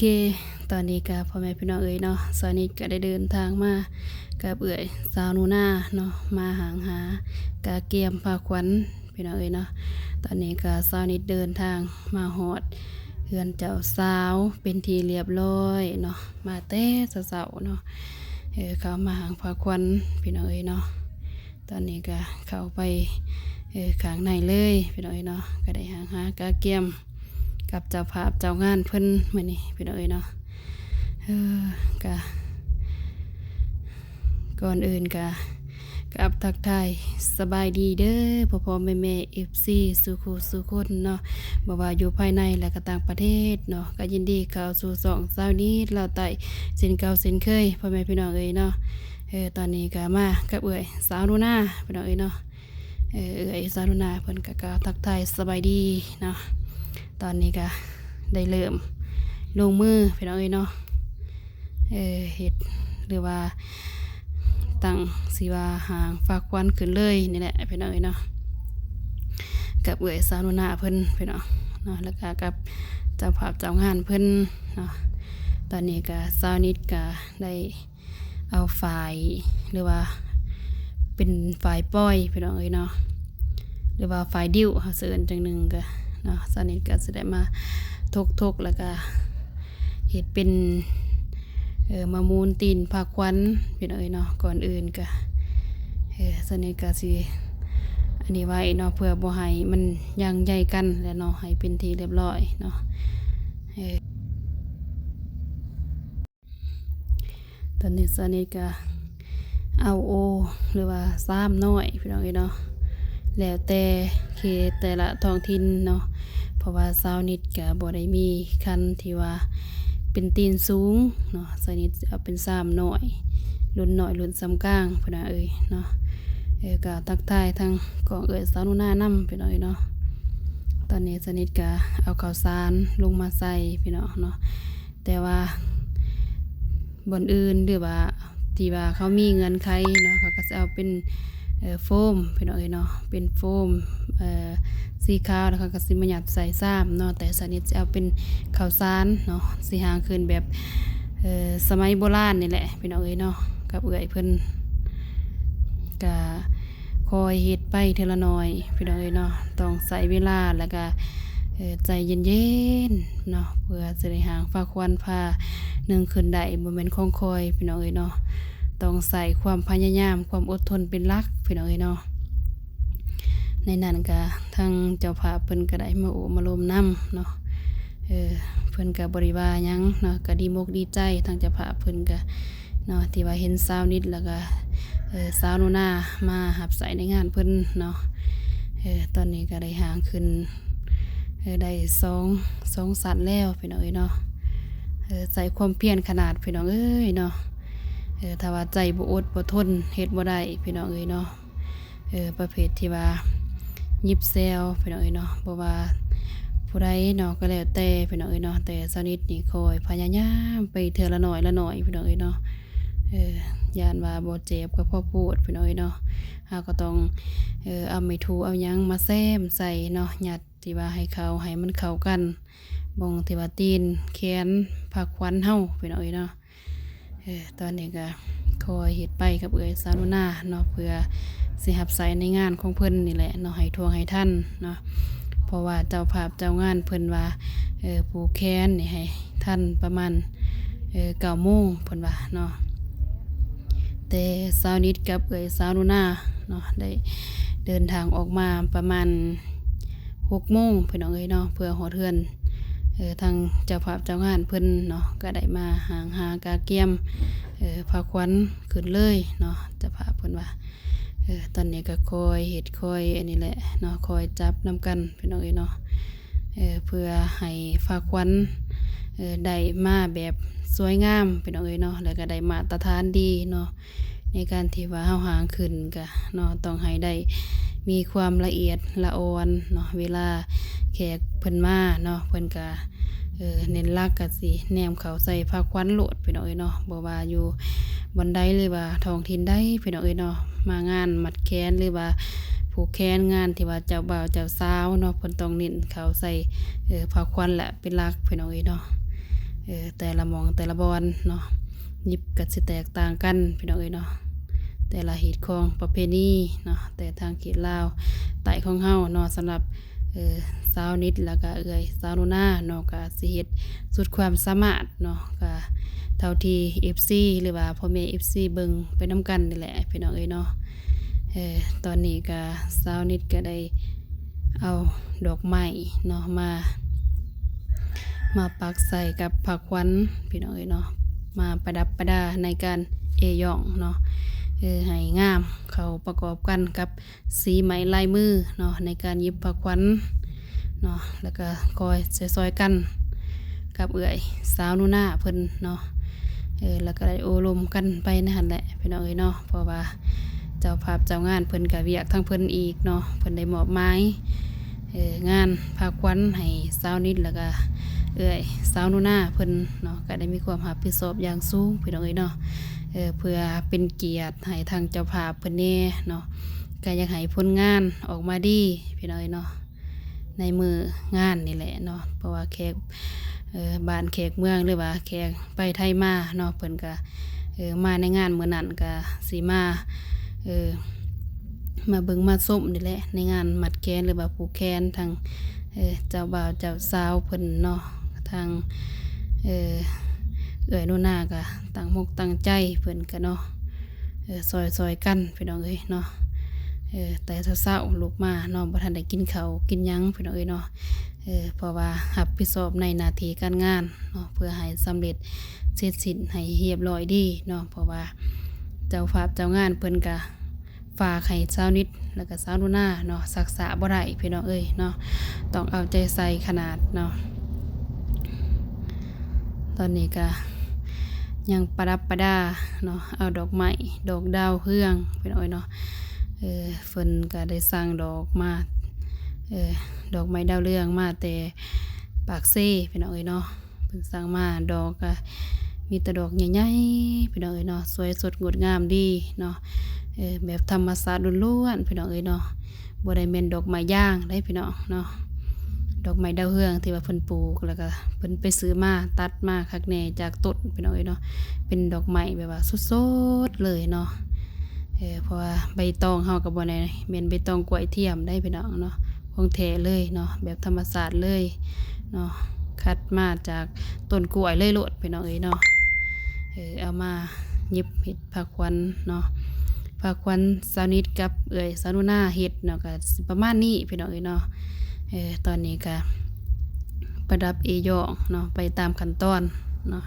ເຄ ຕອນນີ້ກະພໍ່ແມ່ພີ່ນ້ອງເອີຍເນາະ ສາວນິດກະໄດ້ເດີນທາງມາກັບເອື້ອຍສາວໜູນາເນາະ ມາຫາງຫາກະກຽມພາຂວັນພີ່ນ້ອງເອີຍເນາະ. ຕອນນີ້ກະສາວນິດເດີນທາງມາຮອດເຮືອນເຈົ້າສາວເປັນທີ່ລຽບລ້ອຍເນາະ ມາແຕ່ເຊົ້າໆເນາະ ເອີ ເຂົ້າມາຫາງພາຂວັນພີ່ນ້ອງເອີຍເນາະ. ຕອນນີ້ກະເຂົ້າໄປ ເອີ ຂ້າງໃນເລີຍພີ່ນ້ອງເອີຍເນາະ ກະໄດ້ຫາງຫາກະກຽມກັບເຈົ້າພາບເຈົ້າງານເພິ່ນມື້ນີ້ພີ່ນ້ອງເອີຍເນາະ. ເອີ ກະ ກ່ອນອື່ນກະ ກາບທັກທາຍສະບາຍດີເດີພໍ່ໆແມ່ໆ ເອັຟຊີ ສູ່ຄູ່ສູ່ຄົນເນາະ ບໍ່ວ່າຢູ່ພາຍໃນ ແລະກະຕ່າງປະເທດເນາະ ກະຍິນດີເຂົ້າສູ່ຊ່ອງສາວນິດລາວໃຕ້ເຊັ່ນເກົ່າເຊັ່ນເຄີຍ ພໍ່ແມ່ພີ່ນ້ອງເອີຍເນາະ. ເອີ ຕອນນີ້ກະມາກັບເອື້ອຍສາວໜູນາພີ່ນ້ອງເອີຍເນາະ. ເອີ ເອື້ອຍສາວໜູນາເພິ່ນກະກ່າວທັກທາຍສະບາຍດີເນາະ. ຕອນນີ້ກະໄດ້ເລີ່ມລົງມືພີ່ນ້ອງເອີຍເນາະ ເອີ ເຮັດ ຫຼືວ່າຕັ້ງ ຊິວ່າຫາງພາຂວັນຂຶ້ນເລີຍນີ້ແຫຼະພີ່ນ້ອງເອີຍເນາະ ກັບເອື້ອຍສາວໜູນາເພິ່ນພີ່ນ້ອງເນາະ ແລ້ວກະກັບເຈົ້າພາບເຈົ້າງານເພິ່ນເນາະ. ຕອນນີ້ກະສາວນິດກະໄດ້ ເອົາຝ້າຍ ຫຼືວ່າເປັນຝ້າຍປ້ອຍພີ່ນ້ອງເອີຍເນາະ ຫຼືວ່າຝ້າຍດິ້ວ ເຮົາຊິເອີ້ນຈັ່ງໜຶ່ງກະເນາະ. ສາວນິດກະຊິໄດ້ມາທົກໆ ແລ້ວກະເຮັດເປັນ ເອີ ມາມູນຕີນພາຂວັນພີ່ນ້ອງເອີຍເນາະ. ກ່ອນອື່ນກະ ເອີ ສາວນິດກະຊິອັນນີ້ໄວ້ເນາະ ເພື່ອບໍ່ໃຫ້ມັນຍ່າງໃຫຍ່ກັນແຫຼະເນາະ ໃຫ້ເປັນທີ່ລຽບລ້ອຍເນາະ ເອີ. ຕອນນີ້ສາວນິດກະເອົາໂອ ຫຼືວ່າຊາມນ້ອຍພີ່ນ້ອງເອີຍເນາະ ແລ້ວແຕ່ເຂດແຕ່ລະທ້ອງຖິ່ນເນາະ ເພາະວ່າສາວນິດກະບໍ່ໄດ້ມີຄັນທີ່ວ່າເປັນຕີນສູງເນາະ. ສາວນິດເອົາເປັນຊາມນ້ອຍ ລຸ້ນນ້ອຍລຸ້ນສ່ຳກາງພີ່ນ້ອງເອີຍເນາະ. ເອີ ກະທັກທາຍທາງກ້ອງເອື້ອຍສາວໜູນານຳພີ່ນ້ອງເອີຍເນາະ. ຕອນນີ້ສາວນິດກະເອົາເຂົ້າສານລົງມາໃສ່ພີ່ນ້ອງເນາະ ແຕ່ວ່າບ່ອນອື່ນ ຫຼືວ່າທີ່ວ່າເຂົາມີເງື່ອນໄຂເນາະ ເຂົາກະຊິເອົາເປັນ ເອີ ໂຟມພີ່ນ້ອງເອີຍເນາະ ເປັນໂຟມ ເອີ ສີຂາວ ແລ້ວເຂົາກະຊິມາຍັດໃສ່ຊາມເນາະ. ແຕ່ສາວນິດຊິເອົາເປັນເຂົ້າສານເນາະ ຊິຫາງຂຶ້ນແບບ ເອີ ສະໄໝໂບລານນີ້ແຫຼະພີ່ນ້ອງເອີຍເນາະ ກັບເອື້ອຍເພິ່ນ ກະ ຄ່ອຍເຮັດໄປເທື່ອລະໜ້ອຍພີ່ນ້ອງເອີຍເນາະ. ຕ້ອງໃຊ້ເວລາ ແລ້ວກະ ເອີ ໃຈເຢັນໆເນາະ ເພື່ອຊິໄດ້ຫາງພາຂວັນພາໜຶ່ງຂຶ້ນໄດ້ ບໍ່ແມ່ນຂອງຄ່ອຍພີ່ນ້ອງເອີຍເນາະ. ຕ້ອງໃຊ້ຄວາມພະຍາຍາມ ຄວາມອົດທົນເປັນຫຼັກພີ່ນ້ອງເອີຍເນາະ. ໃນນັ້ນກະທາງເຈົ້າພາບເພິ່ນກະໄດ້ມາໂອ້ມາລົມນຳເນາະ ເອີ ເພິ່ນກະບໍ່ໄດ້ວ່າຫຍັງເນາະ ກະດີມົກດີໃຈ ທາງເຈົ້າພາບເພິ່ນກະ ເນາະ ທີ່ວ່າເຫັນສາວນິດ ແລ້ວກະ ເອີ ສາວໜູນາມາຮັບໃຊ້ໃນງານເພິ່ນເນາະ. ເອີ ຕອນນີ້ກະໄດ້ຫາງຂຶ້ນ ເອີ ໄດ້ສອງ ສອງຊັ້ນແລ້ວພີ່ນ້ອງເອີຍເນາະ. ເອີ ໃຊ້ຄວາມພຽນຂະໜາດພີ່ນ້ອງເອີຍເນາະ ເອີ ຖ້າວ່າໃຈບໍ່ອົດບໍ່ທົນເຮັດບໍ່ໄດ້ພີ່ນ້ອງເອີຍເນາະ. ເອີ ປະເພດທີ່ວ່າຫຍິບແຊວພີ່ນ້ອງເອີຍເນາະ ບໍ່ວ່າຜູ້ໃດເນາະ ກະແລ້ວແຕ່ພີ່ນ້ອງເອີຍເນາະ. ແຕ່ສາວນິດນີ້ຄ່ອຍພະຍາຍາມໄປເທື່ອລະໜ້ອຍລະໜ້ອຍພີ່ນ້ອງເອີຍເນາະ. ເອີ ຢ້ານວ່າບໍ່ເຈັບກະພໍໂພດພີ່ນ້ອງເອີຍເນາະ. ເຮົາກະຕ້ອງ ເອີ ເອົາໄມ້ຖູເອົາຫຍັງມາແຊມໃສ່ເນາະ ຍັດທີ່ວ່າໃຫ້ເຂົ້າ ໃຫ້ມັນເຂົ້າກັນ ບ່ອນທີ່ວ່າຕີນແຂນພາຂວັນເຮົາພີ່ນ້ອງເອີຍເນາະ. ເອີ ຕອນນີ້ກະຄ່ອຍເຮັດໄປກັບເອື້ອຍສາວໜູນາເນາະ ເພື່ອຊິຮັບໃຊ້ໃນງານຂອງເພິ່ນນີ້ແຫຼະເນາະ ໃຫ້ທ່ວງໃຫ້ທັນເນາະ. ເພາະວ່າເຈົ້າພາບເຈົ້າງານເພິ່ນວ່າ ເອີ ຜູກແຂນນີ້ໃຫ້ທັນປະມານ ເອີ ເກົ້າໂມງເພິ່ນວ່າເນາະ. ແຕ່ສາວນິດກັບເອື້ອຍສາວໜູນາເນາະ ໄດ້ເດີນທາງອອກມາປະມານ ຫົກໂມງພີ່ນ້ອງເອີຍເນາະ ເພື່ອຮອດເຮືອນ ເອີ ທາງເຈົ້າພາບເຈົ້າງານເພິ່ນເນາະ ກະໄດ້ມາຫາງຫາກະກຽມ ເອີ ພາຂວັນຂຶ້ນເລີຍເນາະ ເຈົ້າພາບເພິ່ນວ່າ. ເອີ ຕອນນີ້ກະຄ່ອຍເຮັດຄ່ອຍອັນນີ້ແຫຼະເນາະ ຄ່ອຍຈັບນຳກັນພີ່ນ້ອງເອີຍເນາະ ເອີ ເພື່ອໃຫ້ພາຂວັນ ເອີ ໄດ້ມາແບບສວຍງາມພີ່ນ້ອງເອີຍເນາະ ແລ້ວກະໄດ້ມາດຕະຖານດີເນາະ. ໃນການທີ່ວ່າເຮົາຫາງຂຶ້ນກະເນາະ ຕ້ອງໃຫ້ໄດ້ມີຄວາມລະອຽດລະອ່ອນເນາະ. ເວລາແຂກເພິ່ນມາເນາະ ເພິ່ນກະ ເອີ ເນັ້ນຫຼັກກະຊິແນມເຂົ້າໃສ່ພາຂວັນໂລດພີ່ນ້ອງເອີຍເນາະ ບໍ່ວ່າຢູ່ບ່ອນໃດ ຫຼືວ່າທ້ອງຖິ່ນໃດພີ່ນ້ອງເອີຍເນາະ. ມາງານມັດແຂນ ຫຼືວ່າຜູກແຂນ ງານທີ່ວ່າເຈົ້າບ່າວເຈົ້າສາວເນາະ ເພິ່ນຕ້ອງເນັ້ນເຂົ້າໃສ່ ເອີ ພາຂວັນແຫຼະເປັນຫຼັກພີ່ນ້ອງເອີຍເນາະ. ເອີ ແຕ່ລະໝ່ອງແຕ່ລະບ່ອນເນາະ ຍິບກໍຊິແຕກຕ່າງກັນ ພີ່ນ້ອງເອີຍເນາະ ແຕ່ລະຮີດຄອງປະເພນີເນາະ ແຕ່ທາງເຂດລາວໃຕ້ຂອງເຮົາເນາະ ສຳລັບ ເອີ ສາວນິດ ແລ້ວກະເອື້ອຍສາວໜູນາເນາະ ກະຊິເຮັດສຸດຄວາມສາມາດເນາະ ກະເທົ່າທີ່ເອັຟຊີ ຫຼືວ່າພໍ່ແມ່ເອັຟຊີເບິ່ງໄປນຳກັນນີ້ແຫຼະ ພີ່ນ້ອງເອີຍເນາະ. ເອີ ຕອນນີ້ກະສາວນິດກະໄດ້ເອົາດອກໄມ້ເນາະ ມາ ມາປັກໃສ່ກັບຜ້າຂວັນ ພີ່ນ້ອງເອີຍເນາະ ມາປະດັບປະດາໃນການເອຢອງເນາະ ເອີ ໃຫ້ງາມເຂົ້າປະກອບກັນກັບສີໄມ້ລາຍມືເນາະ ໃນການຫຍິບຜ້າຂວັນເນາະ ແລ້ວກະຄອຍຊ່ອຍໆກັນກັບເອື້ອຍສາວໜູນາເພິ່ນເນາະ ເອີ ແລ້ວກະໄດ້ໂອ້ລົມກັນໄປໃນຫັ້ນແຫຼະ ພີ່ນ້ອງເອີຍເນາະ ເພາະວ່າເຈົ້າພາບເຈົ້າງານເພິ່ນກະວຽກທາງເພິ່ນອີກເນາະ ເພິ່ນໄດ້ມອບໝາຍ ເອີ ງານຜ້າຂວັນໃຫ້ສາວນິດ ແລ້ວກະເອື້ອຍສາວໜູນາເພິ່ນເນາະ ກະໄດ້ມີຄວາມຮັບຜິດຊອບຢ່າງສູງ ພີ່ນ້ອງເອີຍເນາະ ເອີ ເພື່ອເປັນກຽດໃຫ້ທາງເຈົ້າພາບເພິ່ນແດ່ເນາະ ກະຢາກໃຫ້ຜົນງານອອກມາດີ ພີ່ນ້ອງເອີຍເນາະ ໃນມື້ງານນີ້ແຫຼະເນາະ ເພາະວ່າແຂກ ເອີ ບ້ານແຂກເມືອງ ຫຼືວ່າແຂກໄປໄທມາເນາະ ເພິ່ນກະ ເອີ ມາໃນງານມື້ນັ້ນກະຊິມາ ເອີ ມາເບິ່ງມາຊົມນີ້ແຫຼະ ໃນງານມັດແຂນ ຫຼືວ່າຜູກແຂນ ທັງ ເອີ ເຈົ້າບ່າວເຈົ້າສາວເພິ່ນເນາະ ທັງ ເອີ ເອື້ອຍໜູນາກະຕັ້ງອົກຕັ້ງໃຈ ເພິ່ນກະເນາະ ເອີ ຊ່ອຍໆກັນ ພີ່ນ້ອງເອີຍເນາະ ເອີ ແຕ່ເຊົ້າໆລຸກມາເນາະ ບໍ່ທັນໄດ້ກິນເຂົ້າກິນຫຍັງ ພີ່ນ້ອງເອີຍເນາະ ເອີ ເພາະວ່າຮັບຜິດຊອບໃນໜ້າທີ່ການງານເນາະ ເພື່ອໃຫ້ສຳເລັດເສັດສິ້ນໃຫ້ຮຽບຮ້ອຍດີເນາະ ເພາະວ່າເຈົ້າພາບເຈົ້າງານເພິ່ນກະ ຝາກໃຫ້ສາວນິດ ແລ້ວກະສາວໜູນາເນາະ ຊັກຊ້າບໍ່ໄດ້ ພີ່ນ້ອງເອີຍເນາະ ຕ້ອງເອົາໃຈໃສ່ຂະໜາດເນາະ. ຕອນນີ້ກະຍັງປະດັບປະດາເນາະ ເອົາດອກໄມ້ ດອກດາວເຮືອງ ພີ່ນ້ອງເອີຍເນາະ ເອີ ເພິ່ນກະໄດ້ສັ່ງດອກມາ ເອີ ດອກໄມ້ດາວເຮືອງມາແຕ່ປາກເຊ ພີ່ນ້ອງເອີຍເນາະ. ເພິ່ນສັ່ງມາ ດອກກະມີແຕ່ດອກໃຫຍ່ໆ ພີ່ນ້ອງເອີຍເນາະ ສວຍສົດງົດງາມດີເນາະ ເອີ ແບບທຳມະຊາດລ້ວນໆ ພີ່ນ້ອງເອີຍເນາະ ບໍ່ໄດ້ແມ່ນດອກໄມ້ຢາງໃດ ພີ່ນ້ອງເນາະ ດອກໄມ້ດາວເຮືອງທີ່ວ່າເພິ່ນປູກ ແລ້ວກະເພິ່ນໄປຊື້ມາ ຕັດມາຄັກແນ່ຈາກຕົ້ນ ພີ່ນ້ອງເອີຍເນາະ ເປັນດອກໄມ້ແບບວ່າສົດໆເລີຍເນາະ ເອີ ເພາະວ່າໃບຕອງເຮົາກະບໍ່ໄດ້ແມ່ນໃບຕອງກ້ວຍທຽມໃດ ພີ່ນ້ອງເນາະ ຂອງແທ້ເລີຍເນາະ ແບບທຳມະຊາດເລີຍເນາະ ຄັດມາຈາກຕົ້ນກ້ວຍເລີຍໂລດ ພີ່ນ້ອງເອີຍເນາະ ເອີ ເອົາມາຫຍິບເຮັດຜ້າຂວັນເນາະ ຜ້າຂວັນສາວນິດກັບເອື້ອຍສາວໜູນາເຮັດເນາະ ກະຊິປະມານນີ້ ພີ່ນ້ອງເອີຍເນາະ ເອີ ຕອນນີ້ກະປະດັບເອຢອງເນາະ ໄປຕາມຂັ້ນຕອນເນາະ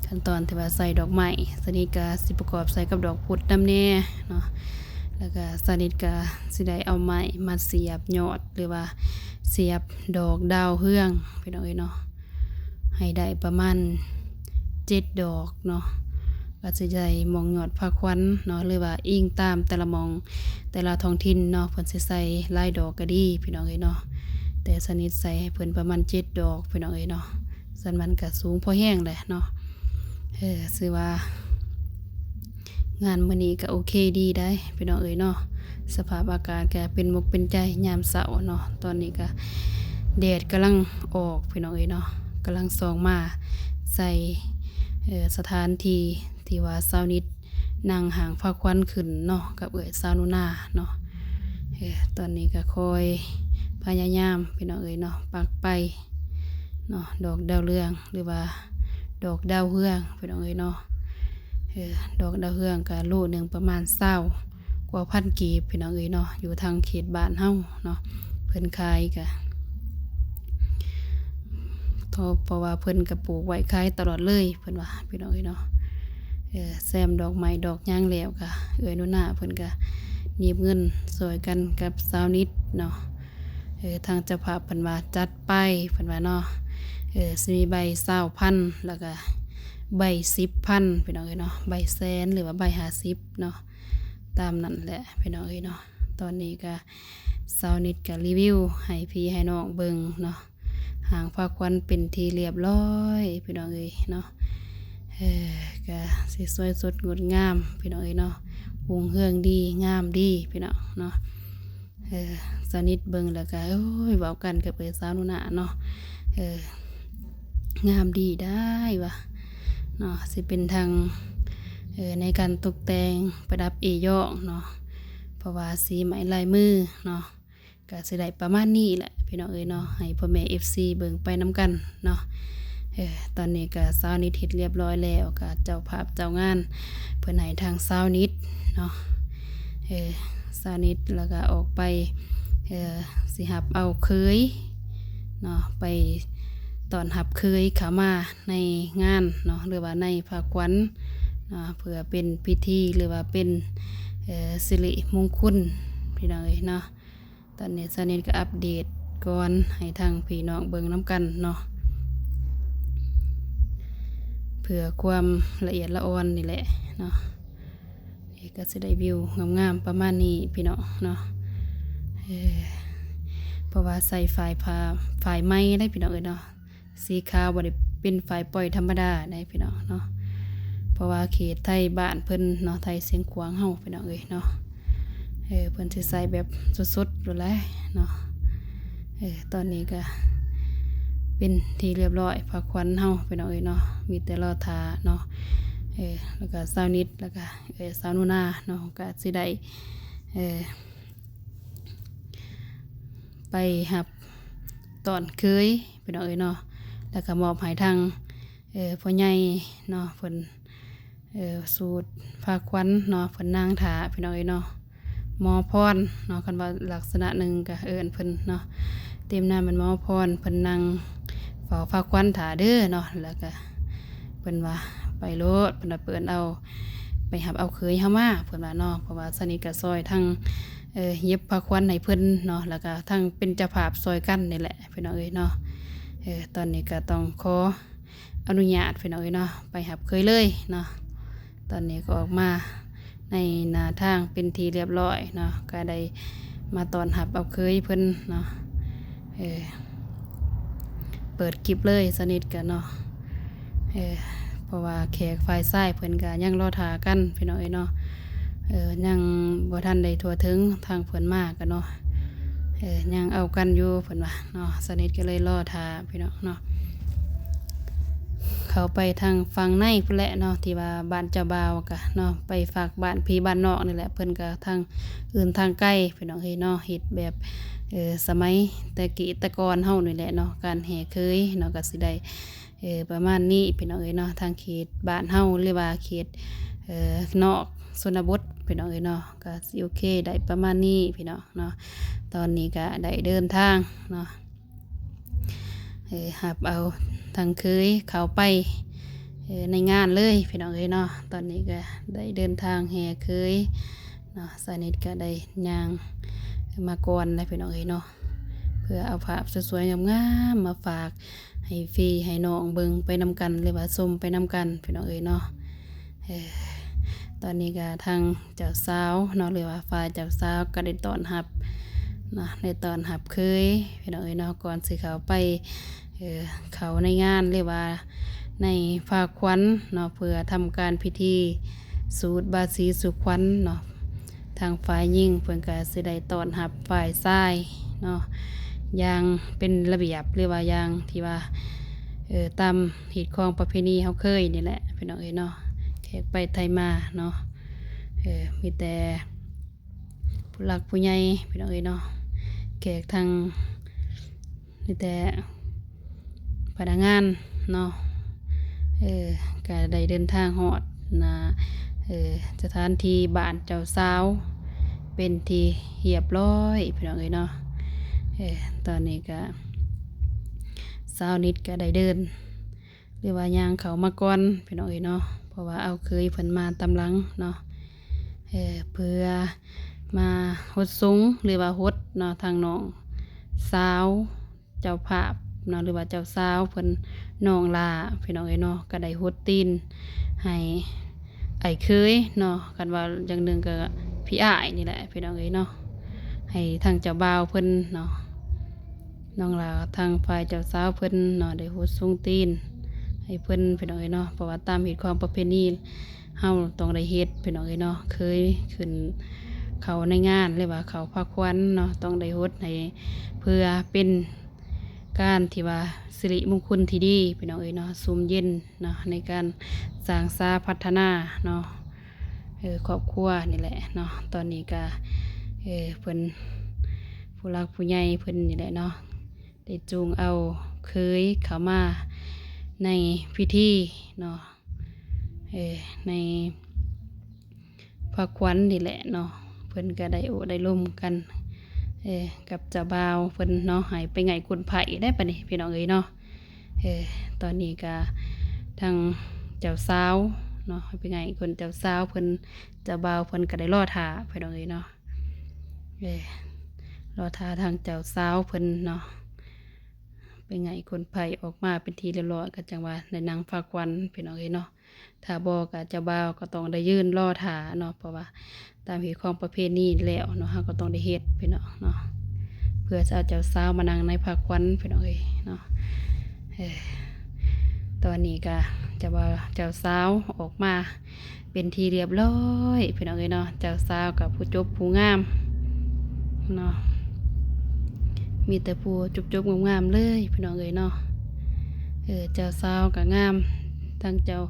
ຂັ້ນຕອນທີ່ວ່າໃສ່ດອກໄມ້ ສາວນິດກະຊິປະກອບໃສ່ກັບດອກພຸດນຳແດ່ເນາະ ແລ້ວກະສາວນິດກະຊິໄດ້ເອົາໄມ້ມາສຽບຍອດ ຫຼືວ່າສຽບດອກດາວເຮືອງ ພີ່ນ້ອງເອີຍເນາະ ໃຫ້ໄດ້ປະມານເຈັດດອກເນາະ ກະຊິໄດ້ໝ່ອງຍອດຜ້າຂວັນເນາະ ຫຼືວ່າອີງຕາມແຕ່ລະໝ່ອງ ແຕ່ລະທ້ອງຖິ່ນເນາະ ເພິ່ນຊິໃສ່ຫຼາຍດອກກະດີ ພີ່ນ້ອງເອີຍເນາະ ແຕ່ສາວນິດໃສ່ໃຫ້ເພິ່ນປະມານເຈັດດອກ ພີ່ນ້ອງເອີຍເນາະ ສ່ວນມັນກະສູງພໍແຮງແຫຼະເນາະ ເອີ ຊື່ວ່າ ງານມື້ນີ້ກະໂອເຄດີໄດ໋ ພີ່ນ້ອງເອີຍເນາະ ສະພາບອາກາດກະເປັນອົກເປັນໃຈຍາມເຊົ້າເນາະ ຕອນນີ້ກະແດດກຳລັງອອກ ພີ່ນ້ອງເອີຍເນາະ ກຳລັງສ່ອງມາໃສ່ ເອີ ສະຖານທີ່ທີ່ວ່າສາວນິດນັ່ງຫາງຜ້າຂວັນຂຶ້ນເນາະ ກັບເອື້ອຍສາວໜູນາເນາະ ເອີ ຕອນນີ້ກະຄອຍພະຍາຍາມ ພີ່ນ້ອງເອີຍເນາະ ປັກໄປ ເນາະ ດອກດາວເຮືອງ ຫຼືວ່າດອກດາວເຮືອງ ພີ່ນ້ອງເອີຍເນາະ ເອີ ດອກດາວເຮືອງກະໂລໜຶ່ງປະມານຊາວກວ່າພັນກີບ ພີ່ນ້ອງເອີຍເນາະ ຢູ່ທາງເຂດບ້ານເຮົາເນາະ ເພິ່ນຂາຍກະ ເພາະວ່າເພິ່ນກະປູກໄວ້ຂາຍຕະຫຼອດເລີຍ ເພິ່ນວ່າ ພີ່ນ້ອງເອີຍເນາະ ເອີ ແຊມດອກໄມ້ດອກຫຍັງແລ້ວກະ ເອື້ອຍໜູນາເພິ່ນກະຫຍິບເງິນຊ່ອຍກັນກັບສາວນິດເນາະ ເອີ ທາງເຈົ້າພາບເພິ່ນວ່າຈັດໄປ ເພິ່ນວ່າເນາະ ເອີ ຊິມີໃບຊາວພັນ ແລ້ວກະໃບສິບພັນ ພີ່ນ້ອງເອີຍເນາະ ໃບແສນ ຫຼືວ່າໃບຫ້າສິບເນາະ ຕາມນັ້ນແຫຼະ ພີ່ນ້ອງເອີຍເນາະ ຕອນນີ້ກະສາວນິດກະຣີວິວໃຫ້ພີ່ໃຫ້ນ້ອງເບິ່ງເນາະ ຫາງຜ້າຂວັນເປັນທີ່ລຽບຮ້ອຍ ພີ່ນ້ອງເອີຍເນາະ ເອີ ກະຊິສວຍສົດງົດງາມ ພີ່ນ້ອງເອີຍເນາະ ຮຸ່ງເຮືອງດີ ງາມດີ ພີ່ນ້ອງເນາະ ເອີ ສາວນິດເບິ່ງແລ້ວກະ ໂອ້ຍ ເວົ້າກັນກັບເອື້ອຍສາວໜູນາເນາະ ເອີ ງາມດີໄດ້ວ່າເນາະ ຊິເປັນທັງ ເອີ ໃນການຕົກແຕ່ງປະດັບເອຢອງເນາະ ເພາະວ່າສີໄມ້ລາຍມືເນາະ ກະຊິໄດ້ປະມານນີ້ແຫຼະພີ່ນ້ອງເອີຍເນາະ ໃຫ້ພໍ່ແມ່ເອັຟຊີເບິ່ງໄປນຳກັນເນາະ. ເອີ ຕອນນີ້ກະສາວນິດເຮັດລຽບຮ້ອຍແລ້ວ ກະເຈົ້າພາບເຈົ້າງານເພິ່ນໃຫ້ທາງສາວນິດເນາະ ເອີ ສາວນິດແລ້ວກະອອກໄປ ເອີ ຊິຮັບເອົາເຂີຍເນາະ ໄປຕ້ອນຮັບເຂີຍເຂົ້າມາໃນງານເນາະ ຫຼືວ່າໃນພາຂວັນເນາະ ເພື່ອເປັນພິທີ ຫຼືວ່າເປັນ ເອີ ສິລິມຸງຄຸນພີ່ນ້ອງເອີຍເນາະ. ຕອນນີ້ສາວນິດກໍອັບເດດກ່ອນໃຫ້ທາງພີ່ນ້ອງເບິ່ງນຳກັນເນາະ ເພື່ອຄວາມລະອຽດລະອອນນີ້ແຫຼະເນາະ. ເອີ ກໍຊິໄດ້ວິວງາມໆປະມານນີ້ພີ່ນ້ອງເນາະ. ເອີ ເພາະວ່າໃສ່ຝ້າຍຜ້າ ຝ້າຍໄມ້ໄດ໋ພີ່ນ້ອງເອີຍເນາະ ສີຂາວ ບໍ່ໄດ້ເປັນຝ້າຍປ່ອຍທຳມະດາໄດ໋ພີ່ນ້ອງເນາະ ເພາະວ່າເຂດໄທບ້ານເພິ່ນເນາະ ໄທຊຽງຂວາງເຮົາພີ່ນ້ອງເອີຍເນາະ ເອີ ເພິ່ນຊິໃສ່ແບບສຸດໆໂລດແຫຼະເນາະ. ເອີ ຕອນນີ້ກະເປັນທີ່ລຽບຮ້ອຍພາຂວັນເຮົາພີ່ນ້ອງເອີຍເນາະ ມີແຕ່ລໍຖ້າເນາະ. ເອີ ແລ້ວກະສາວນິດ ແລ້ວກະ ເອີ ສາວໜູນາເນາະ ກະຊິໄດ້ ເອີ ໄປຮັບຕ້ອນເຂີຍພີ່ນ້ອງເອີຍເນາະ ແລ້ວກະມອບໃຫ້ທາງ ເອີ ພໍ່ໃຫຍ່ເນາະ ເພິ່ນ ເອີ ສູດພາຂວັນເນາະ ເພິ່ນນັ່ງຖ້າພີ່ນ້ອງເອີຍເນາະ ໝໍພອນເນາະ ຄັນວ່າລັກສະນະໜຶ່ງກະເອີ້ນເພິ່ນເນາະ ເຕັມນາມແມ່ນໝໍພອນ ເພິ່ນນັ່ງເຝົ້າພາຂວັນຖ້າເດີເນາະ. ແລ້ວກະເພິ່ນວ່າໄປໂລດ ເພິ່ນວ່າເອີ້ນເອົາ ໄປຮັບເອົາເຂີຍເຮົາມາ ເພິ່ນວ່າເນາະ ເພາະວ່າສາວນິດກະຊ່ອຍທັງ ເອີ ເຢັບພາຂວັນໃຫ້ເພິ່ນເນາະ ແລ້ວກະທັງເປັນເຈົ້າພາບຊ່ອຍກັນນີ້ແຫຼະພີ່ນ້ອງເອີຍເນາະ. ເອີ ຕອນນີ້ກະຕ້ອງຂໍອະນຸຍາດພີ່ນ້ອງເອີຍເນາະ ໄປຮັບເຂີຍເລີຍເນາະ. ຕອນນີ້ກໍອອກມາໃນໜ້າທາງເປັນທີ່ລຽບຮ້ອຍເນາະ ກະໄດ້ມາຕ້ອນຮັບເອົາເຂີຍເພິ່ນເນາະ. ເອີ ເປີດຄລິບເລີຍສາວນິດກະເນາະ ເອີ ເພາະວ່າແຂກຝ່າຍຊາຍເພິ່ນກະຍັງລໍຖ້າກັນພີ່ນ້ອງເອີຍເນາະ ເອີ ຍັງບໍ່ທັນໄດ້ທົ່ວເຖິງ ທາງເພິ່ນມາກະເນາະ ເອີ ຍັງເອົາກັນຢູ່ເພິ່ນວ່າເນາະ. ສາວນິດກໍເລີຍລໍຖ້າພີ່ນ້ອງເນາະ ເຂົ້າໄປທາງຝັ່ງໃນພຸ້ນແຫຼະເນາະ ທີ່ວ່າບ້ານເຈົ້າບ່າວກະເນາະ ໄປຝາກບ້ານພີ່ບ້ານນ້ອງນີ້ແຫຼະ ເພິ່ນກະທາງອື່ນທາງໄກພີ່ນ້ອງເອີຍເນາະ ເຮັດແບບ ເອີ ສະໄໝແຕ່ກີ້ແຕ່ກ່ອນເຮົານີ້ແຫຼະເນາະ ການແຫ່ເຂີຍເນາະ ກະຊິໄດ້ ເອີ ປະມານນີ້ພີ່ນ້ອງເອີຍເນາະ ທາງເຂດບ້ານເຮົາ ຫຼືວ່າເຂດ ເອີ ນອກຊົນນະບົດພີ່ນ້ອງເອີຍເນາະ ກະຊິໂອເຄໄດ້ປະມານນີ້ພີ່ນ້ອງເນາະ. ຕອນນີ້ກະໄດ້ເດີນທາງເນາະ ເອີ ຮັບເອົາທາງເຂີຍເຂົ້າໄປ ເອີ ໃນງານເລີຍພີ່ນ້ອງເອີຍເນາະ. ຕອນນີ້ກະໄດ້ເດີນທາງແຫ່ເຂີຍເນາະ ສາວນິດກະໄດ້ຍ່າງມາກ່ອນແລ້ວພີ່ນ້ອງເອີຍເນາະ ເພື່ອເອົາພາບສວຍໆງາມໆມາຝາກ ໃຫ້ພີ່ໃຫ້ນ້ອງເບິ່ງໄປນຳກັນ ຫຼືວ່າຊົມໄປນຳກັນພີ່ນ້ອງເອີຍເນາະ. ເອີ ຕອນນີ້ກະທາງເຈົ້າສາວເນາະ ຫຼືວ່າຝ່າຍເຈົ້າສາວກະໄດ້ຕ້ອນຮັບເນາະ ໄດ້ຕ້ອນຮັບເຂີຍພີ່ນ້ອງເອີຍເນາະ ກ່ອນຊິເຂົ້າໄປ ເອີ ເຂົ້າໃນງານ ຫຼືວ່າໃນພາຂວັນເນາະ ເພື່ອທຳການພິທີສູດບາສີສູ່ຂວັນເນາະ. ທາງຝ່າຍຍິງເພິ່ນກະຊິໄດ້ຕ້ອນຮັບຝ່າຍຊາຍເນາະ ຢ່າງເປັນລະບຽບ ຫຼືວ່າຢ່າງທີ່ວ່າ ເອີ ຕາມຮີດຄອງປະເພນີເຮົາເຄີຍນີ້ແຫຼະພີ່ນ້ອງເອີຍເນາະ. ແຂກໄປໄທມາເນາະ ເອີ ມີແຕ່ຜູ້ຫຼັກຜູ້ໃຫຍ່ພີ່ນ້ອງເອີຍເນາະ ແຂກທາງ ມີແຕ່ພະນັກງານເນາະ ເອີ ກະໄດ້ເດີນທາງຮອດໜ້າ ເອີ ສະຖານທີ່ບ້ານເຈົ້າສາວເປັນທີ່ຮຽບຮ້ອຍພີ່ນ້ອງເອີຍເນາະ. ເອີ ຕອນນີ້ກະສາວນິດກະໄດ້ເດີນ ຫຼືວ່າຍ່າງເຂົ້າມາກ່ອນພີ່ນ້ອງເອີຍເນາະ ເພາະວ່າເອົາເຂີຍເພິ່ນມາຕາມຫຼັງເນາະ ເອີ ເພື່ອມາຫົດສົງ ຫຼືວ່າຫົດເນາະ ທາງນ້ອງສາວເຈົ້າພາບເນາະ ຫຼືວ່າເຈົ້າສາວເພິ່ນ ນ້ອງຫຼ້າພີ່ນ້ອງເອີຍເນາະ ກະໄດ້ຫົດຕີນໃຫ້ອ້າຍເຂີຍເນາະ ຄັນວ່າຢ່າງໜຶ່ງກະພີ່ອ້າຍນີ້ແຫຼະພີ່ນ້ອງເອີຍເນາະ ໃຫ້ທາງເຈົ້າບ່າວເພິ່ນເນາະ. ນ້ອງຫຼ້າທາງຝ່າຍເຈົ້າສາວເພິ່ນເນາະ ໄດ້ຫົດສົງຕີນໃຫ້ເພິ່ນພີ່ນ້ອງເອີຍເນາະ ເພາະວ່າຕາມຮີດຄອງປະເພນີເຮົາຕ້ອງໄດ້ເຮັດພີ່ນ້ອງເອີຍເນາະ ເຂີຍຂຶ້ນເຂົ້າໃນງານ ຫຼືວ່າເຂົ້າພາຂວັນເນາະ ຕ້ອງໄດ້ຫົດໃຫ້ ເພື່ອເປັນ ການທີ່ວ່າສິລິມຸງຄຸນທີ່ດີ ພີ່ນ້ອງເອີຍເນາະ, ຊຸ່ມເຢັນເນາະ ໃນການສ້າງສາພັດທະນາເນາະ ເອີ ຄອບຄົວນີ້ແຫຼະເນາະ. ຕອນນີ້ກະ ເອີ ເພິ່ນ ຜູ້ຫຼັກຜູ້ໃຫຍ່ເພິ່ນນີ້ແຫຼະເນາະ ໄດ້ຈູງເອົາເຂີຍເຂົ້າມາໃນພິທີເນາະ ເອີ ໃນພາຂວັນນີ້ແຫຼະເນາະ. ເພິ່ນກະໄດ້ໂອ້ໄດ້ລົມກັນ ເອີ ກັບເຈົ້າບ່າວເພິ່ນເນາະ ໃຫ້ໄປໄຫວ້ກົ້ນໄພ້ໄດ້ບາດນີ້ ພີ່ນ້ອງເອີຍເນາະ. ເອີ ຕອນນີ້ກະທາງເຈົ້າສາວເນາະ ໃຫ້ໄປໄຫວ້ກົ້ນເຈົ້າສາວເພິ່ນ ເຈົ້າບ່າວເພິ່ນກະໄດ້ລໍຖ້າ ພີ່ນ້ອງເອີຍເນາະ. ເອີ ລໍຖ້າທາງເຈົ້າສາວເພິ່ນເນາະ ໄປໄຫວ້ກົ້ນໄພ້ອອກມາເປັນທີ່ລຽບຮ້ອຍ ກະຈັ່ງວ່າໄດ້ນັ່ງພາຂວັນ ພີ່ນ້ອງເອີຍເນາະ. ຖ້າບໍ່ກະເຈົ້າບ່າວກະຕ້ອງໄດ້ຢືນລໍຖ້າເນາະ ເພາະວ່າຕາມຮີດຄອງປະເພນີແລ້ວເນາະ ເຮົາກະຕ້ອງໄດ້ເຮັດ ພີ່ນ້ອງເນາະ ເພື່ອຊິເອົາເຈົ້າສາວມານັ່ງໃນພາຂວັນ ພີ່ນ້ອງເອີຍເນາະ. ເອີ ຕອນນີ້ກະເຈົ້າບ່າວເຈົ້າສາວອອກມາເປັນທີ່ລຽບຮ້ອຍ ພີ່ນ້ອງເອີຍເນາະ. ເຈົ້າສາວກະຜູ້ຈົບຜູ້ງາມເນາະ ມີແຕ່ຜູ້ຈົບໆງາມໆເລີຍ ພີ່ນ້ອງເອີຍເນາະ. ເອີ ເຈົ້າສາວກະງາມ ທັງເຈົ້າ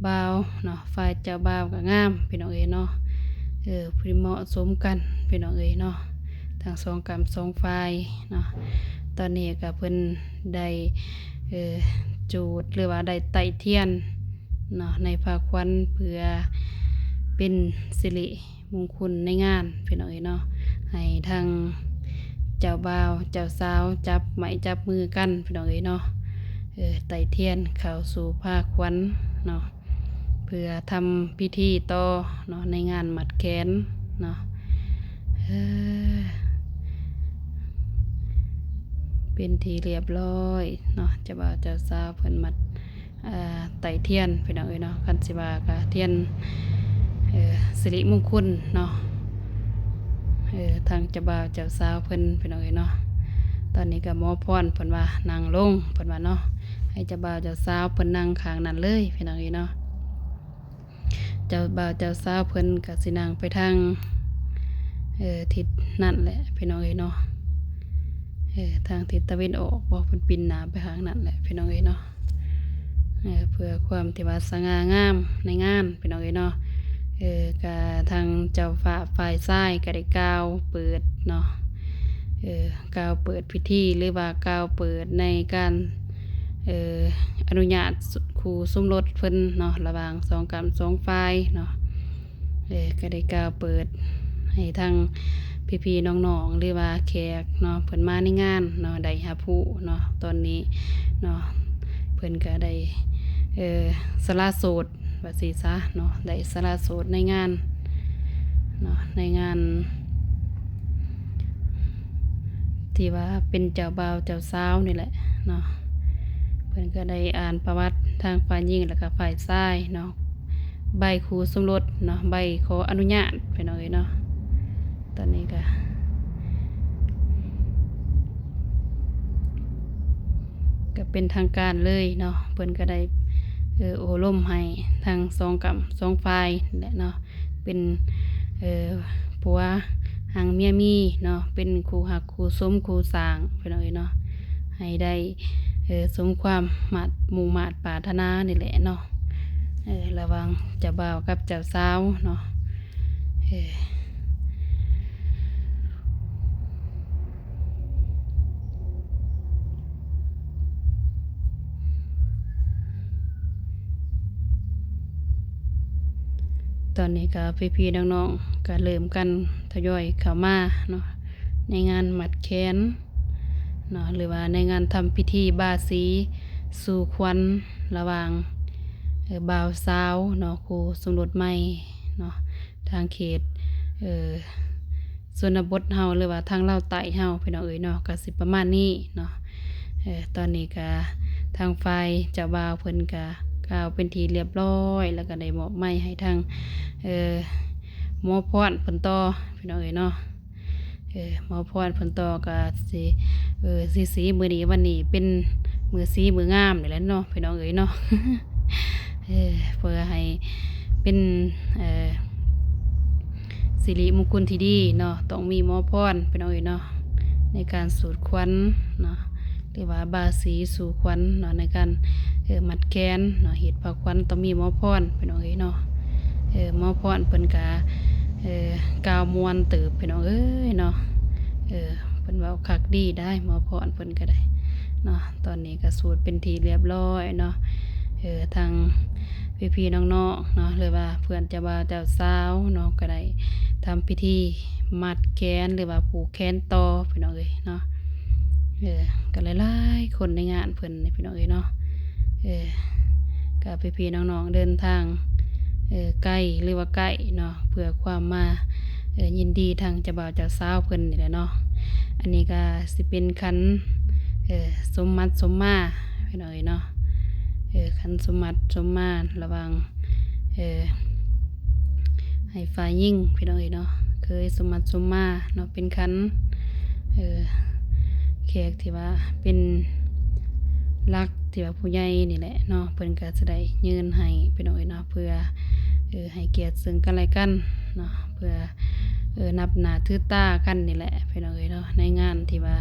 ບ່າວເນາະ ຝ່າຍເຈົ້າບ່າວກະງາມ ພີ່ນ້ອງເອີຍເນາະ. ເອີ ພໍດີເໝາະສົມກັນ ພີ່ນ້ອງເອີຍເນາະ ທັງສອງກ້ຳສອງຝ່າຍເນາະ. ຕອນນີ້ກະເພິ່ນໄດ້ ເອີ ຈູດ ຫຼືວ່າໄດ້ໄຕ້ທຽນເນາະ ໃນພາຂວັນ ເພື່ອເປັນສິລິມຸງຄຸນໃນງານ ພີ່ນ້ອງເອີຍເນາະ. ໃຫ້ທັງເຈົ້າບ່າວເຈົ້າສາວຈັບໄມ້ຈັບມືກັນ ພີ່ນ້ອງເອີຍເນາະ ເອີ ໄຕ້ທຽນເຂົ້າສູ່ພາຂວັນເນາະ ເພື່ອທຳພິທີຕໍ່ເນາະ ໃນງານໝັດແຂນເນາະ. ເອີ ເປັນທີ່ລຽບຮ້ອຍເນາະ ເຈົ້າບ່າວເຈົ້າສາວເພິ່ນໝັດ ເອີ ໄຕ້ທຽນ ພີ່ນ້ອງເອີຍເນາະ. ຄັນຊິວ່າກະທຽນ ເອີ ສິລິມຸງຄຸນເນາະ ເອີ ທາງເຈົ້າບ່າວເຈົ້າສາວເພິ່ນ ພີ່ນ້ອງເອີຍເນາະ. ຕອນນີ້ກະໝໍພອນເພິ່ນວ່ານັ່ງລົງ ເພິ່ນວ່າເນາະ ໃຫ້ເຈົ້າບ່າວເຈົ້າສາວເພິ່ນນັ່ງຂ້າງນັ້ນເລີຍ ພີ່ນ້ອງເອີຍເນາະ. ເຈົ້າບ່າວເຈົ້າສາວເພິ່ນກະຊິນັ່ງໄປທາງ ເອີ ທິດນັ້ນແຫຼະ ພີ່ນ້ອງເອີຍເນາະ ເອີ ທາງທິດຕາເວັນອອກ ເພາະເພິ່ນປິ່ນໜ້າໄປທາງນັ້ນແຫຼະ ພີ່ນ້ອງເອີຍເນາະ. ເອີ ເພື່ອຄວາມທີ່ວ່າສະຫງ່າງາມໃນງານ ພີ່ນ້ອງເອີຍເນາະ. ເອີ ກະທາງເຈົ້າຟ້າຝ່າຍຊາຍກະໄດ້ກ່າວເປີດເນາະ ເອີ ກ່າວເປີດພິທີ ຫຼືວ່າກ່າວເປີດໃນການ ເອີ ອະນຸຍາດຄູ່ສົມລົດເພິ່ນເນາະ ລະຫວ່າງສອງກ້ຳສອງຝ່າຍເນາະ. ເອີ ກະໄດ້ກ່າວເປີດໃຫ້ທັງພີ່ໆນ້ອງໆ ຫຼືວ່າແຂກເນາະ ເພິ່ນມາໃນງານເນາະ ໄດ້ຮັບຮູ້ເນາະ. ຕອນນີ້ເນາະ ເພິ່ນກະໄດ້ ເອີ ສະຫຼະໂສດ ວ່າຊີ້ຊະເນາະ ໄດ້ສະຫຼະໂສດໃນງານເນາະ ໃນງານທີ່ວ່າເປັນເຈົ້າບ່າວເຈົ້າສາວນີ້ແຫຼະເນາະ. ເພິ່ນກະໄດ້ອ່ານປະຫວັດທາງຝ່າຍຍິງ ແລະກະຝ່າຍຊາຍເນາະ ໃບຄູ່ສົມລົດເນາະ ໃບຂໍອະນຸຍາດ ພີ່ນ້ອງເອີຍເນາະ. ຕອນນີ້ກະ ກະເປັນທາງການເລີຍເນາະ ເພິ່ນກະໄດ້ ເອີ ໂອ້ລົມໃຫ້ທັງສອງກ້ຳສອງຝ່າຍແຫຼະເນາະ ເປັນ ເອີ ຜົວຮັງເມຍມີເນາະ ເປັນຄູ່ຮັກຄູ່ສົມຄູ່ສ້າງ ພີ່ນ້ອງເອີຍເນາະ ໃຫ້ໄດ້ ເອີ ສົມຄວາມມາດ ມຸ່ງມາດປາດຖະໜານີ້ແຫຼະເນາະ ເອີ ລະຫວ່າງເຈົ້າບ່າວກັບເຈົ້າສາວເນາະ. ເອີ ຕອນນີ້ກະພີ່ໆນ້ອງໆກະເລີ່ມກັນທະຍອຍເຂົ້າມາເນາະ ໃນງານໝັດແຂນເນາະ ຫຼືວ່າໃນງານທຳພິທີບາສີສູ່ຂວັນລະຫວ່າງ ເອີ ບ່າວສາວເນາະ ຄູ່ສົມລົດໃໝ່ເນາະ ທາງເຂດ ເອີ ຊົນນະບົດເຮົາ ຫຼືວ່າທາງລາວໃຕ້ເຮົາ ພີ່ນ້ອງເອີຍເນາະ ກະຊິປະມານນີ້ເນາະ. ເອີ ຕອນນີ້ກະທາງຝ່າຍເຈົ້າບ່າວເພິ່ນກະກ່າວເປັນທີ່ລຽບຮ້ອຍ ແລ້ວກະໄດ້ມອບໄມໃຫ້ທາງ ເອີ ໝໍພອນເພິ່ນຕໍ່ ພີ່ນ້ອງເອີຍເນາະ. ເອີ ໝໍພອນເພິ່ນຕໍ່ກະຊິ ເອີ ສີ ສີມື້ນີ້ ວັນນີ້ເປັນມື້ສີມື້ງາມນີ້ແຫຼະເນາະ ພີ່ນ້ອງເອີຍເນາະ. ເອີ ເພື່ອໃຫ້ເປັນ ເອີ ສິລິມຸງຄຸນທີ່ດີເນາະ ຕ້ອງມີໝໍພອນ ພີ່ນ້ອງເອີຍເນາະ ໃນການສູດຂວັນເນາະ. ຫຼືວ່າບາສີສູ່ຂວັນເນາະ ໃນການ ເອີ ມັດແຂນເນາະ ຮີດຜ້າຂວັນ ຕ້ອງມີໝໍພອນ ພີ່ນ້ອງເອີຍເນາະ. ເອີ ໝໍພອນເພິ່ນກະ ເອີ ກ່າວມ່ວນເຕີບ ພີ່ນ້ອງເອີຍເນາະ. ເອີ ເພິ່ນເວົ້າຄັກດີໄດ໋ ໝໍພອນເພິ່ນກະໄດ້ເນາະ. ຕອນນີ້ກະສູດເປັນທີ່ລຽບລ້ອຍເນາະ. ເອີ ທາງພີ່ໆນ້ອງໆເນາະ ຫຼືວ່າເພື່ອນເຈົ້າບ່າວເຈົ້າສາວເນາະ ກະໄດ້ທຳພິທີມັດແຂນ ຫຼືວ່າຜູກແຂນຕໍ່ ພີ່ນ້ອງເອີຍເນາະ. ເອີ ກະຫຼາຍໆຄົນໃນງານເພິ່ນນີ້ ພີ່ນ້ອງເອີຍເນາະ. ເອີ ກະພີ່ໆນ້ອງໆເດີນທາງ ເອີ ໄກ ຫຼືວ່າໃກ້ເນາະ ເພື່ອຄວາມມາ ເອີ ຍິນດີທາງເຈົ້າບ່າວເຈົ້າສາວເພິ່ນນີ້ແຫຼະເນາະ. ອັນນີ້ກະຊິເປັນຂັນ ເອີ ສົມໝັດສົມມາ ພີ່ນ້ອງເອີຍເນາະ. ເອີ ຂັນສົມໝັດສົມມາລະຫວ່າງ ເອີ ໃຫ້ຝ່າຍຍິງ ພີ່ນ້ອງເອີຍເນາະ ເຄີຍສົມໝັດສົມມາເນາະ ເປັນຂັນ ເອີ ແຂກທີ່ວ່າເປັນຫຼັກ ທີ່ວ່າຜູ້ໃຫຍ່ນີ້ແຫຼະເນາະ ເພິ່ນກະຈະໄດ້ຍື່ນໃຫ້ ພີ່ນ້ອງເອີຍເນາະ ເພື່ອ ເອີ ໃຫ້ກຽດເຊິ່ງກັນແລະກັນເນາະ ເພື່ອ ເອີ ນັບໜ້າຖືຕາກັນນີ້ແຫຼະ ພີ່ນ້ອງເອີຍເນາະ. ໃນງານທີ່ວ່າ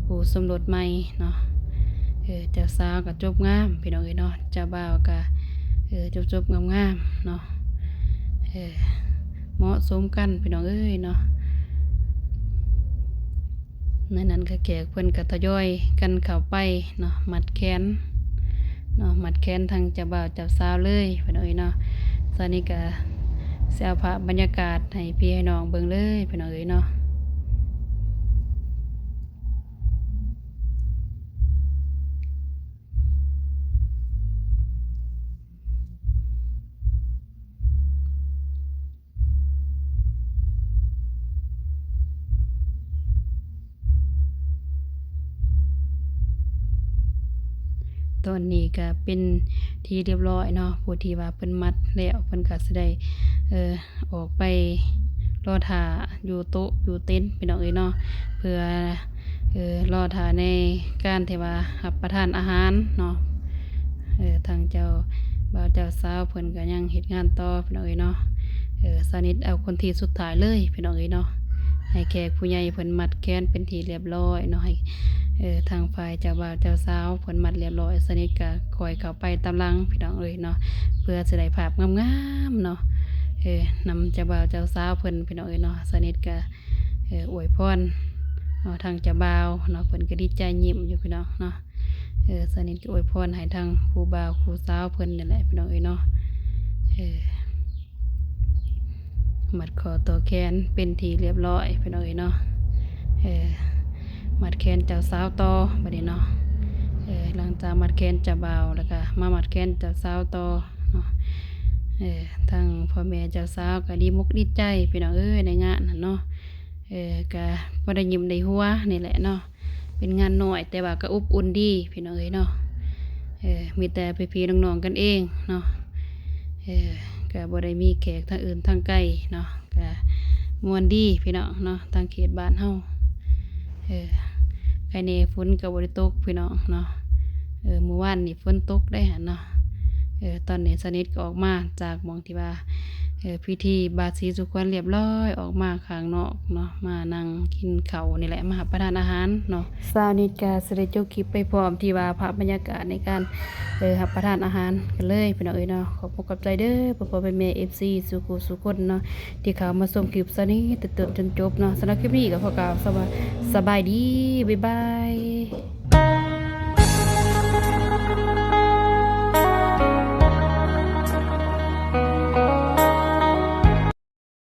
ຄູ່ສົມລົດໃໝ່ເນາະ ເອີ ເຈົ້າສາວກະຈົບງາມ ພີ່ນ້ອງເອີຍເນາະ ເຈົ້າບ່າວກະ ເອີ ຈົບໆງາມໆເນາະ ເອີ ເໝາະສົມກັນ ພີ່ນ້ອງເອີຍເນາະ. ໃນນັ້ນກະແຂກເພິ່ນກະທະຍອຍກັນເຂົ້າໄປເນາະ ມັດແຂນເນາະ ມັດແຂນທັງເຈົ້າບ່າວເຈົ້າສາວເລີຍ ພີ່ນ້ອງເອີຍເນາະ. ສາວນິດກະຊິເອົາພາບບັນຍາກາດໃຫ້ພີ່ໃຫ້ນ້ອງເບິ່ງເລີຍ ພີ່ນ້ອງເອີຍເນາະ. ຕອນນີ້ກະເປັນທີ່ລຽບລ້ອຍເນາະ ຜູ້ທີ່ວ່າເພິ່ນມັດແລ້ວ ເພິ່ນກະຊິໄດ້ ເອີ ອອກໄປລໍຖ້າຢູ່ໂຕະຢູ່ເຕັນ ພີ່ນ້ອງເອີຍເນາະ ເພື່ອ ເອີ ລໍຖ້າໃນການທີ່ວ່າຮັບປະທານອາຫານເນາະ. ເອີ ທາງເຈົ້າບ່າວເຈົ້າສາວເພິ່ນກະຍັງເຮັດງານຕໍ່ ພີ່ນ້ອງເອີຍເນາະ. ເອີ ສາວນິດເອົາຄົນທີ່ສຸດທ້າຍເລີຍ ພີ່ນ້ອງເອີຍເນາະ ໃຫ້ແຂກຜູ້ໃຫຍ່ເພິ່ນມັດແຂນເປັນທີ່ລຽບລ້ອຍເນາະ ໃຫ້ ເອີ ທາງຝ່າຍເຈົ້າບ່າວເຈົ້າສາວເພິ່ນມັດລຽບລ້ອຍ ສາວນິດກະຄ່ອຍເຂົ້າໄປຕາມຫຼັງ ພີ່ນ້ອງເອີຍເນາະ ເພື່ອຊິໄດ້ພາບງາມໆເນາະ ເອີ ນຳເຈົ້າບ່າວເຈົ້າສາວເພິ່ນ ພີ່ນ້ອງເອີຍເນາະ. ສາວນິດກະ ເອີ ອວຍພອນເນາະ ທາງເຈົ້າບ່າວເນາະ ເພິ່ນກະດີໃຈຍິ້ມຢູ່ ພີ່ນ້ອງເນາະ. ເອີ ສາວນິດກະອວຍພອນໃຫ້ທັງຄູ່ບ່າວຄູ່ສາວເພິ່ນນີ້ແຫຼະ ພີ່ນ້ອງເອີຍເນາະ. ເອີ ມັດຂໍ້ຕໍ່ແຂນເປັນທີ່ລຽບລ້ອຍ ພີ່ນ້ອງເອີຍເນາະ. ເອີ ມັດແຂນເຈົ້າສາວຕໍ່ບາດນີ້ເນາະ. ເອີ ຫຼັງຈາກມັດແຂນເຈົ້າບ່າວແລ້ວກະມາມັດແຂນເຈົ້າສາວຕໍ່ເນາະ. ເອີ ທາງພໍ່ແມ່ເຈົ້າສາວກະດີມົກດີໃຈ ພີ່ນ້ອງເອີຍ ໃນງານຫັ້ນເນາະ. ເອີ ກະພໍໄດ້ຍິ້ມໄດ້ຫົວນີ້ແຫຼະເນາະ ເປັນງານນ້ອຍແຕ່ວ່າກະອົບອຸ່ນດີ ພີ່ນ້ອງເອີຍເນາະ. ເອີ ມີແຕ່ພີ່ໆນ້ອງໆກັນເອງເນາະ. ເອີ ກະບໍ່ໄດ້ມີແຂກທາງອື່ນທາງໄກເນາະ ກະມ່ວນດີ ພີ່ນ້ອງເນາະ ທາງເຂດບ້ານເຮົາ. ເອີ ໃຄແນ່ຝົນກະບໍ່ໄດ້ຕົກ ພີ່ນ້ອງເນາະ. ເອີ ມື້ວານນີ້ຝົນຕົກໄດ໋ຫັ້ນເນາະ. ເອີ ຕອນນີ້ສາວນິດກະອອກມາຈາກໝ່ອງ ທີ່ວ່າ ເອີ ພິທີບາສີສູ່ຂວັນລຽບລ້ອຍ ອອກມາຂ້າງນອກເນາະ ມານັ່ງກິນເຂົ້ານີ້ແຫຼະ ມາຮັບປະທານອາຫານເນາະ. ສາວນິດກະຊິໄດ້ຈົບຄລິບໄປພ້ອມທີ່ວ່າພາບບັນຍາກາດໃນການ ເອີ ຮັບປະທານອາຫານກັນເລີຍ ພີ່ນ້ອງເອີຍເນາະ. ຂອບອົກຂອບໃຈເດີ ພໍ່ໆແມ່ໆ ເອັຟຊີ ສູ່ຄູ່ສູ່ຄົນເນາະ ທີ່ເຂົ້າມາຊົມຄລິບສາວນິດແຕ່ຕົ້ນຈົນຈົບເນາະ. ສຳລັບຄລິບນີ້ກະຂໍກ່າວສະບາ- ສະບາຍດີ ບາຍບາຍ.